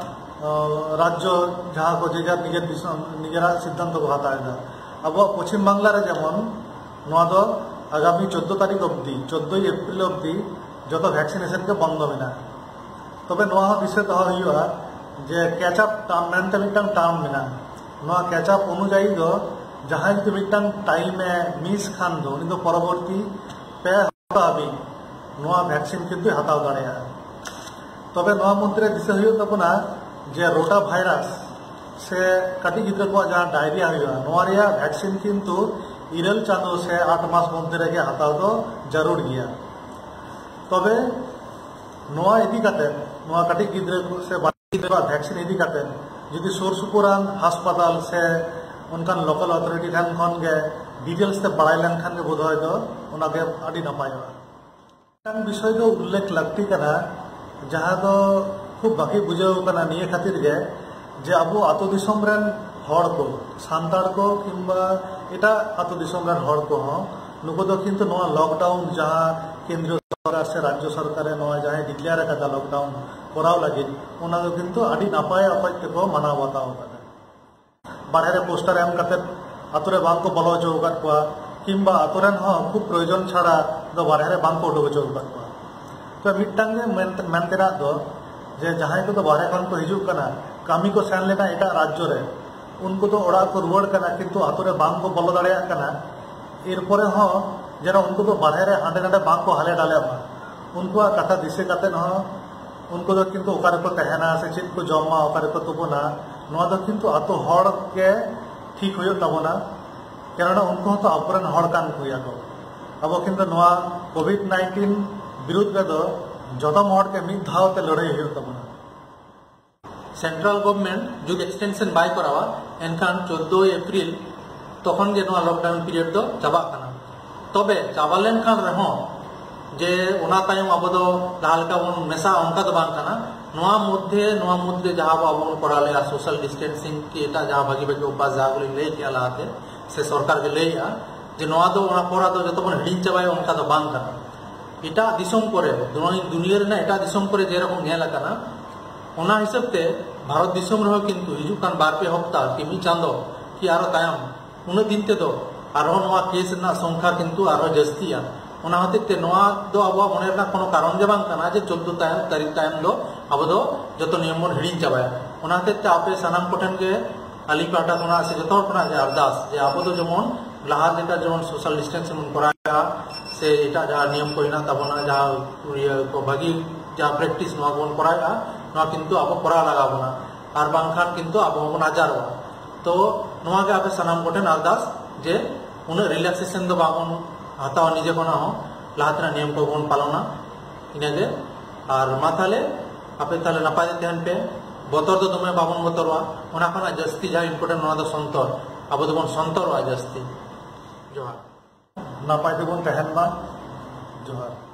ᱨᱟᱡᱽᱡᱚ, ᱡᱟᱦᱟᱸ ᱠᱚ ᱡᱮ ᱡᱟᱨ ᱱᱤᱡᱮᱨ ᱫᱤᱥᱚᱢ ᱱᱤᱡᱮᱨᱟᱜ ᱥᱤᱫᱽᱫᱷᱟᱱᱛᱚ ᱠᱚ ᱦᱟᱛᱟᱣ ᱮᱫᱟ᱾ ᱟᱵᱚᱣᱟᱜ ᱯᱚᱪᱷᱤᱢ ᱵᱟᱝᱞᱟ ᱨᱮ ᱡᱮᱢᱚᱱ ᱱᱚᱣᱟ ᱫᱚ ᱟᱜᱟᱢᱤ ᱪᱳᱫᱽᱫᱳ ᱛᱟᱹᱨᱤᱠᱷ ᱚᱵᱫᱤ, ᱪᱳᱫᱽᱫᱳᱭ ᱮᱯᱨᱤᱞ ᱚᱵᱫᱤ ᱡᱚᱛᱚ ᱵᱷᱮᱠᱥᱤᱱᱮᱥᱚᱱ ᱜᱮ ᱵᱚᱱᱫᱚ ᱢᱮᱱᱟᱜᱼᱟ᱾ ᱛᱚᱵᱮ ᱱᱚᱣᱟ ᱦᱚᱸ ᱫᱤᱥᱟᱹ ᱫᱚᱦᱚ ᱦᱩᱭᱩᱜᱼᱟ ᱡᱮ ᱠᱮᱪ ᱟᱯ ᱴᱟᱨᱢ ᱢᱮᱱᱛᱮ ᱢᱤᱫᱴᱟᱝ ᱴᱟᱨᱢ ᱢᱮᱱᱟᱜᱼᱟ᱾ ᱱᱚᱣᱟ ᱠᱮᱪ ᱟᱯ ᱚᱱᱩᱡᱟᱭᱤ ᱫᱚ ᱡᱟᱦᱟᱸᱭ ᱡᱩᱫᱤ ᱢᱤᱫᱴᱟᱝ ᱴᱟᱭᱤᱢ ᱮ ᱢᱤᱥ ᱠᱷᱟᱱ ᱫᱚ, ᱩᱱᱤ ᱫᱚ ᱯᱚᱨᱚᱵᱚᱨᱛᱤ ᱯᱮ ᱦᱟᱯᱛᱟ ᱦᱟᱹᱵᱤᱡ ᱱᱚᱣᱟ ᱵᱷᱮᱠᱥᱤᱱ ᱠᱤᱱᱛᱩᱭ ᱦᱟᱛᱟᱣ ᱫᱟᱲᱮᱭᱟᱜᱼᱟ᱾ ᱛᱚᱵᱮ ᱱᱚᱣᱟ ᱢᱚᱫᱽᱫᱷᱮ ᱨᱮ ᱫᱤᱥᱟᱹ ᱦᱩᱭᱩᱜ ᱛᱟᱵᱚᱱᱟ ᱡᱮ ᱨᱳᱴᱟ ᱵᱷᱟᱭᱨᱟᱥ ᱥᱮ ᱠᱟᱹᱴᱤᱡ ᱜᱤᱫᱽᱨᱟᱹ ᱠᱚᱣᱟᱜ ᱡᱟᱦᱟᱸ ᱰᱟᱭᱨᱤᱭᱟ ᱦᱩᱭᱩᱜᱼᱟ, ᱱᱚᱣᱟ ᱨᱮᱭᱟᱜ ᱵᱷᱮᱠᱥᱤᱱ ᱠᱤᱱᱛᱩ ᱤᱨᱟᱹᱞ ᱪᱟᱸᱫᱚ ᱥᱮ ᱟᱴ ᱢᱟᱥ ᱢᱚᱫᱽᱫᱷᱮ ᱨᱮᱜᱮ ᱦᱟᱛᱟᱣ ᱫᱚ ᱡᱟᱹᱨᱩᱲ ᱜᱮᱭᱟ᱾ ᱛᱚᱵᱮ ᱱᱚᱣᱟ ᱤᱫᱤ ᱠᱟᱛᱮ, ᱱᱚᱣᱟ ᱠᱟᱹᱴᱤᱡ ᱜᱤᱫᱽᱨᱟᱹ ᱠᱚ ᱥᱮ ᱵᱟᱲᱮ ᱜᱤᱫᱽᱨᱟᱹᱣᱟᱜ ᱵᱷᱮᱠᱥᱤᱱ ᱤᱫᱤ ᱠᱟᱛᱮ ᱡᱩᱫᱤ ᱥᱩᱨ ᱥᱩᱯᱩᱨᱟᱱ ᱦᱟᱥᱯᱟᱛᱟᱞ ᱥᱮ ᱚᱱᱠᱟᱱ ᱞᱳᱠᱟᱞ ᱚᱛᱷᱚᱨᱤᱴᱤ ᱴᱷᱮᱱ ᱠᱷᱚᱱ ᱜᱮ ᱰᱤᱴᱮᱞᱥ ᱛᱮ ᱵᱟᱲᱟᱭ ᱞᱮᱱᱠᱷᱟᱱ ᱜᱮ ᱵᱳᱫᱷᱚᱭ ᱫᱚ ᱚᱱᱟ ᱜᱮ ᱟᱹᱰᱤ ᱱᱟᱯᱟᱭᱚᱜᱼᱟ᱾ ᱢᱤᱫᱴᱟᱝ ᱵᱤᱥᱚᱭ ᱫᱚ ᱩᱞᱞᱮᱠᱷ ᱞᱟᱹᱠᱛᱤ ᱠᱟᱱᱟ, ᱡᱟᱦᱟᱸ ᱫᱚ ᱠᱷᱩᱵ ᱵᱷᱟᱹᱜᱤ ᱵᱩᱡᱷᱟᱹᱣ ᱠᱟᱱᱟ ᱱᱤᱭᱟᱹ ᱠᱷᱟᱹᱛᱤᱨ ᱜᱮ ᱡᱮ ᱟᱵᱚ ᱟᱹᱛᱩ ᱫᱤᱥᱚᱢ ᱨᱮᱱ ᱦᱚᱲ ᱠᱚ, ᱥᱟᱱᱛᱟᱲ ᱠᱚ ᱠᱤᱝᱵᱟ ᱮᱴᱟᱜ ᱟᱹᱛᱩ ᱫᱤᱥᱚᱢ ᱨᱮᱱ ᱦᱚᱲ ᱠᱚᱦᱚᱸ, ᱱᱩᱠᱩ ᱫᱚ ᱠᱤᱱᱛᱩ ᱱᱚᱣᱟ ᱞᱚᱠᱰᱟᱣᱩᱱ ᱡᱟᱦᱟᱸ ᱠᱮᱱᱫᱨᱤᱭᱚ ᱥᱚᱨᱠᱟᱨ ᱥᱮ ᱨᱟᱡᱽᱡᱚ ᱥᱚᱨᱠᱟᱨᱮ ᱱᱚᱣᱟ ᱡᱟᱦᱟᱸᱭ ᱰᱤᱠᱞᱮᱭᱟᱨ ᱟᱠᱟᱫᱟ ᱞᱚᱠᱰᱟᱣᱩᱱ ᱠᱚᱨᱟᱣ ᱞᱟᱹᱜᱤᱫ, ᱚᱱᱟ ᱫᱚ ᱠᱤᱱᱛᱩ ᱟᱹᱰᱤ ᱱᱟᱯᱟᱭ ᱚᱠᱚᱡ ᱛᱮᱠᱚ ᱢᱟᱱᱟᱣ ᱵᱟᱛᱟᱣ ᱟᱠᱟᱫᱟ᱾ ᱵᱟᱨᱦᱮ ᱨᱮ ᱯᱳᱥᱴᱟᱨ ᱮᱢ ᱠᱟᱛᱮ ᱟᱛᱳ ᱨᱮ ᱵᱟᱝ ᱠᱚ ᱵᱚᱞᱚ ᱦᱚᱪᱚ ᱟᱠᱟᱫ ᱠᱚᱣᱟ, ᱠᱤᱝᱵᱟ ᱟᱛᱳ ᱨᱮᱱ ᱦᱚᱸ ᱠᱷᱩᱵ ᱯᱨᱚᱭᱳᱡᱚᱱ ᱪᱷᱟᱲᱟ ᱫᱚ ᱵᱟᱨᱦᱮ ᱨᱮ ᱵᱟᱝ ᱠᱚ ᱩᱰᱩᱠ ᱦᱚᱪᱚ ᱟᱠᱟᱫ ᱠᱚᱣᱟ᱾ ᱛᱚ ᱢᱤᱫᱴᱟᱝ ᱜᱮ ᱢᱮᱱ ᱢᱮᱱ ᱛᱮᱱᱟᱜ ᱫᱚ ᱡᱮ ᱡᱟᱦᱟᱸᱭ ᱠᱚᱫᱚ ᱵᱟᱨᱦᱮ ᱠᱷᱚᱱ ᱠᱚ ᱦᱤᱡᱩᱜ ᱠᱟᱱᱟ, ᱠᱟᱹᱢᱤ ᱠᱚ ᱥᱮᱱ ᱞᱮᱱᱟ ᱮᱴᱟᱜ ᱨᱟᱡᱽᱡᱚ ᱨᱮ, ᱩᱱᱠᱩ ᱫᱚ ᱚᱲᱟᱜ ᱠᱚ ᱨᱩᱣᱟᱹᱲ ᱠᱟᱱᱟ, ᱠᱤᱱᱛᱩ ᱟᱛᱳ ᱨᱮ ᱵᱟᱝ ᱠᱚ ᱵᱚᱞᱚ ᱫᱟᱲᱮᱭᱟᱜ ᱠᱟᱱᱟ᱾ ᱮᱨᱯᱚᱨᱮ ᱦᱚᱸ ᱡᱮᱱᱚ ᱩᱱᱠᱩ ᱫᱚ ᱵᱟᱨᱦᱮ ᱨᱮ ᱦᱟᱸᱰᱮ ᱱᱟᱰᱮ ᱵᱟᱝ ᱠᱚ ᱦᱟᱞᱮ ᱰᱟᱞᱮᱜ ᱢᱟ, ᱩᱱᱠᱩᱣᱟᱜ ᱠᱟᱛᱷᱟ ᱫᱤᱥᱟᱹ ᱠᱟᱛᱮ ᱦᱚᱸ ᱩᱱᱠᱩ ᱫᱚ ᱠᱤᱱᱛᱩ ᱚᱠᱟ ᱨᱮᱠᱚ ᱛᱟᱦᱮᱱᱟ ᱥᱮ ᱪᱮᱫ ᱠᱚ ᱡᱚᱢᱟ, ᱚᱠᱟ ᱨᱮᱠᱚ ᱛᱩᱯᱩᱱᱟ, ᱱᱚᱣᱟ ᱫᱚ ᱠᱤᱱᱛᱩ ᱟᱛᱳ ᱦᱚᱲ ᱜᱮ ᱴᱷᱤᱠ ᱦᱩᱭᱩᱜ ᱛᱟᱵᱚᱱᱟ᱾ ᱠᱮᱱᱚᱱᱟ ᱩᱱᱠᱩ ᱦᱚᱸᱛᱚ ᱟᱵᱚᱨᱮᱱ ᱦᱚᱲ ᱠᱟᱱ ᱜᱮᱭᱟ ᱠᱚ᱾ ᱟᱵᱚ ᱠᱤᱱᱛᱩ ᱱᱚᱣᱟ ᱠᱳᱵᱷᱤᱰ ᱱᱟᱭᱤᱱᱴᱤᱱ ᱵᱤᱨᱩᱫᱽ ᱨᱮᱫᱚ ᱡᱚᱛᱚᱢ ᱦᱚᱲ ᱜᱮ ᱢᱤᱫ ᱫᱷᱟᱣ ᱛᱮ ᱞᱟᱹᱲᱦᱟᱹᱭ ᱦᱩᱭᱩᱜ ᱛᱟᱵᱚᱱᱟ᱾ ᱥᱮᱱᱴᱨᱟᱞ ᱜᱚᱵᱷᱢᱮᱱᱴ ᱡᱩᱫᱤ ᱮᱠᱥᱴᱮᱱᱥᱚᱱ ᱵᱟᱭ ᱠᱚᱨᱟᱣᱟ, ᱮᱱᱠᱷᱟᱱ ᱪᱳᱫᱽᱫᱳᱭ ᱮᱯᱨᱤᱞ ᱛᱚᱠᱷᱚᱱ ᱜᱮ ᱱᱚᱣᱟ ᱞᱚᱠᱰᱟᱣᱩᱱ ᱯᱤᱨᱤᱭᱚᱰ ᱫᱚ ᱪᱟᱵᱟᱜ ᱠᱟᱱᱟ᱾ ᱛᱚᱵᱮ ᱪᱟᱵᱟ ᱞᱮᱱᱠᱷᱟᱱ ᱨᱮᱦᱚᱸ ᱡᱮ ᱚᱱᱟ ᱛᱟᱭᱚᱢ ᱟᱵᱚ ᱫᱚ ᱞᱟᱦᱟ ᱞᱮᱠᱟ ᱵᱚᱱ ᱢᱮᱥᱟᱜᱼᱟ, ᱚᱱᱠᱟ ᱫᱚ ᱵᱟᱝ ᱠᱟᱱᱟ᱾ ᱱᱚᱣᱟ ᱢᱚᱫᱽᱫᱷᱮ ᱱᱚᱣᱟ ᱢᱩᱫᱽᱨᱮ ᱡᱟᱦᱟᱸ ᱟᱵᱚ ᱵᱚᱱ ᱠᱚᱨᱟᱣ ᱞᱮᱜᱼᱟ, ᱥᱳᱥᱟᱞ ᱰᱤᱥᱴᱮᱱᱥᱤᱝ ᱠᱤ ᱮᱴᱟᱜ ᱡᱟᱦᱟᱸ ᱵᱷᱟᱹᱜᱤ ᱵᱷᱟᱹᱜᱤ ᱚᱵᱷᱟᱥ ᱡᱟᱦᱟᱸ ᱠᱚᱞᱤᱧ ᱞᱟᱹᱭ ᱠᱮᱜᱼᱟ ᱞᱟᱦᱟᱛᱮ, ᱥᱮ ᱥᱚᱨᱠᱟᱨ ᱜᱮ ᱞᱟᱹᱭᱮᱜᱼᱟ ᱡᱮ ᱱᱚᱣᱟ ᱫᱚ ᱚᱱᱟ ᱯᱚᱨ ᱟᱫᱚ ᱡᱚᱛᱚ ᱵᱚᱱ ᱦᱤᱲᱤᱧ ᱪᱟᱵᱟᱭᱟ, ᱚᱱᱠᱟ ᱫᱚ ᱵᱟᱝ ᱠᱟᱱᱟ᱾ ᱮᱴᱟᱜ ᱫᱤᱥᱚᱢ ᱠᱚᱨᱮ, ᱫᱩᱱᱤᱭᱟᱹ ᱨᱮᱱᱟᱜ ᱮᱴᱟᱜ ᱫᱤᱥᱚᱢ ᱠᱚᱨᱮ ᱡᱮᱨᱚᱠᱚᱢ ᱧᱮᱞ ᱟᱠᱟᱱᱟ, ᱚᱱᱟ ᱦᱤᱥᱟᱹᱵ ᱛᱮ ᱵᱷᱟᱨᱚᱛ ᱫᱤᱥᱚᱢ ᱨᱮᱦᱚᱸ ᱠᱤᱱᱛᱩ ᱦᱤᱡᱩᱜ ᱠᱟᱱ ᱵᱟᱨ ᱯᱮ ᱦᱚᱯᱛᱟ ᱠᱤ ᱢᱤᱫ ᱪᱟᱸᱫᱚ ᱠᱤ ᱟᱨᱚ ᱛᱟᱭᱚᱢ, ᱩᱱᱟᱹᱜ ᱫᱤᱱ ᱛᱮᱫᱚ ᱟᱨᱦᱚᱸ ᱱᱚᱣᱟ ᱠᱮᱥ ᱨᱮᱱᱟᱜ ᱥᱚᱝᱠᱷᱟ ᱠᱤᱱᱛᱩ ᱟᱨᱦᱚᱸ ᱡᱟᱹᱥᱛᱤᱜᱼᱟ᱾ ᱚᱱᱟ ᱦᱚᱛᱮᱡ ᱛᱮ ᱱᱚᱣᱟ ᱫᱚ ᱟᱵᱚᱣᱟᱜ ᱢᱚᱱᱮ ᱨᱮᱱᱟᱜ ᱠᱳᱱᱳ ᱠᱟᱨᱚᱱ ᱜᱮ ᱵᱟᱝ ᱠᱟᱱᱟ ᱡᱮ ᱪᱳᱫᱽᱫᱳ ᱛᱟᱭᱚᱢ, ᱛᱟᱹᱨᱤᱠᱷ ᱛᱟᱭᱚᱢ ᱫᱚ ᱟᱵᱚ ᱫᱚ ᱡᱚᱛᱚ ᱱᱤᱭᱚᱢ ᱵᱚᱱ ᱦᱤᱲᱤᱧ ᱪᱟᱵᱟᱭᱟ᱾ ᱚᱱᱟ ᱦᱚᱛᱮᱡ ᱛᱮ ᱟᱯᱮ ᱥᱟᱱᱟᱢ ᱠᱚᱴᱷᱮᱱ ᱜᱮ ᱟᱹᱞᱤᱧ ᱯᱟᱦᱴᱟ ᱠᱷᱚᱱᱟᱜ ᱥᱮ ᱡᱚᱛᱚ ᱦᱚᱲ ᱠᱷᱚᱱᱟᱜ ᱜᱮ ᱟᱨᱫᱟᱥ ᱡᱮ ᱟᱵᱚ ᱫᱚ ᱡᱮᱢᱚᱱ ᱞᱟᱦᱟ ᱞᱮᱠᱟ ᱡᱮᱢᱚᱱ ᱥᱳᱥᱟᱞ ᱰᱤᱥᱴᱮᱱᱥ ᱵᱚᱱ ᱠᱚᱨᱟᱣᱮᱫᱼᱟ, ᱥᱮ ᱮᱴᱟᱜ ᱡᱟᱦᱟᱸ ᱱᱤᱭᱚᱢ ᱠᱚ ᱦᱮᱱᱟᱜ ᱛᱟᱵᱚᱱᱟ, ᱡᱟᱦᱟᱸ ᱤᱭᱟᱹ ᱠᱚ ᱵᱷᱟᱹᱜᱤ ᱡᱟᱦᱟᱸ ᱯᱨᱮᱠᱴᱤᱥ ᱱᱚᱣᱟ ᱠᱚᱵᱚᱱ ᱠᱚᱨᱟᱣᱮᱫᱼᱟ, ᱱᱚᱣᱟ ᱠᱤᱱᱛᱩ ᱟᱵᱚ ᱠᱚᱨᱟᱣ ᱞᱟᱜᱟᱣ ᱵᱚᱱᱟ, ᱟᱨ ᱵᱟᱝᱠᱷᱟᱱ ᱠᱤᱱᱛᱩ ᱟᱵᱚ ᱦᱚᱸᱵᱚᱱ ᱟᱡᱟᱨᱚᱜᱼᱟ᱾ ᱛᱚ ᱱᱚᱣᱟ ᱜᱮ ᱟᱯᱮ ᱥᱟᱱᱟᱢ ᱠᱚᱴᱷᱮᱱ ᱟᱨᱫᱟᱥ ᱡᱮ ᱩᱱᱟᱹᱜ ᱨᱤᱞᱮᱠᱥᱮᱥᱚᱱ ᱫᱚ ᱵᱟᱵᱚᱱ ᱦᱟᱛᱟᱣᱟ, ᱱᱤᱡᱮ ᱠᱷᱚᱱᱟᱜ ᱦᱚᱸ ᱞᱟᱦᱟ ᱛᱮᱱᱟᱜ ᱱᱤᱭᱚᱢ ᱠᱚᱵᱚᱱ ᱯᱟᱞᱚᱱᱟ᱾ ᱤᱱᱟᱹᱜᱮ᱾ ᱟᱨ ᱢᱟ ᱛᱟᱦᱞᱮ ᱟᱯᱮ ᱛᱟᱦᱞᱮ ᱱᱟᱯᱟᱭ ᱛᱮ ᱛᱟᱦᱮᱱ ᱯᱮ, ᱵᱚᱛᱚᱨ ᱫᱚ ᱫᱚᱢᱮ ᱵᱟᱵᱚᱱ ᱵᱚᱛᱚᱨᱚᱜᱼᱟ᱾ ᱚᱱᱟ ᱠᱷᱚᱱᱟᱜ ᱡᱟᱹᱥᱛᱤ ᱡᱟᱦᱟᱸ ᱤᱢᱯᱚᱨᱴᱮᱱᱴ, ᱱᱚᱣᱟ ᱫᱚ ᱥᱚᱱᱛᱚᱨ, ᱟᱵᱚ ᱫᱚᱵᱚᱱ ᱥᱚᱱᱛᱚᱨᱚᱜᱼᱟ ᱡᱟᱹᱥᱛᱤ᱾ ᱡᱚᱦᱟᱨ᱾ ᱱᱟᱯᱟᱭ ᱛᱮᱵᱚᱱ ᱛᱟᱦᱮᱱ ᱢᱟ᱾ ᱡᱚᱦᱟᱨ᱾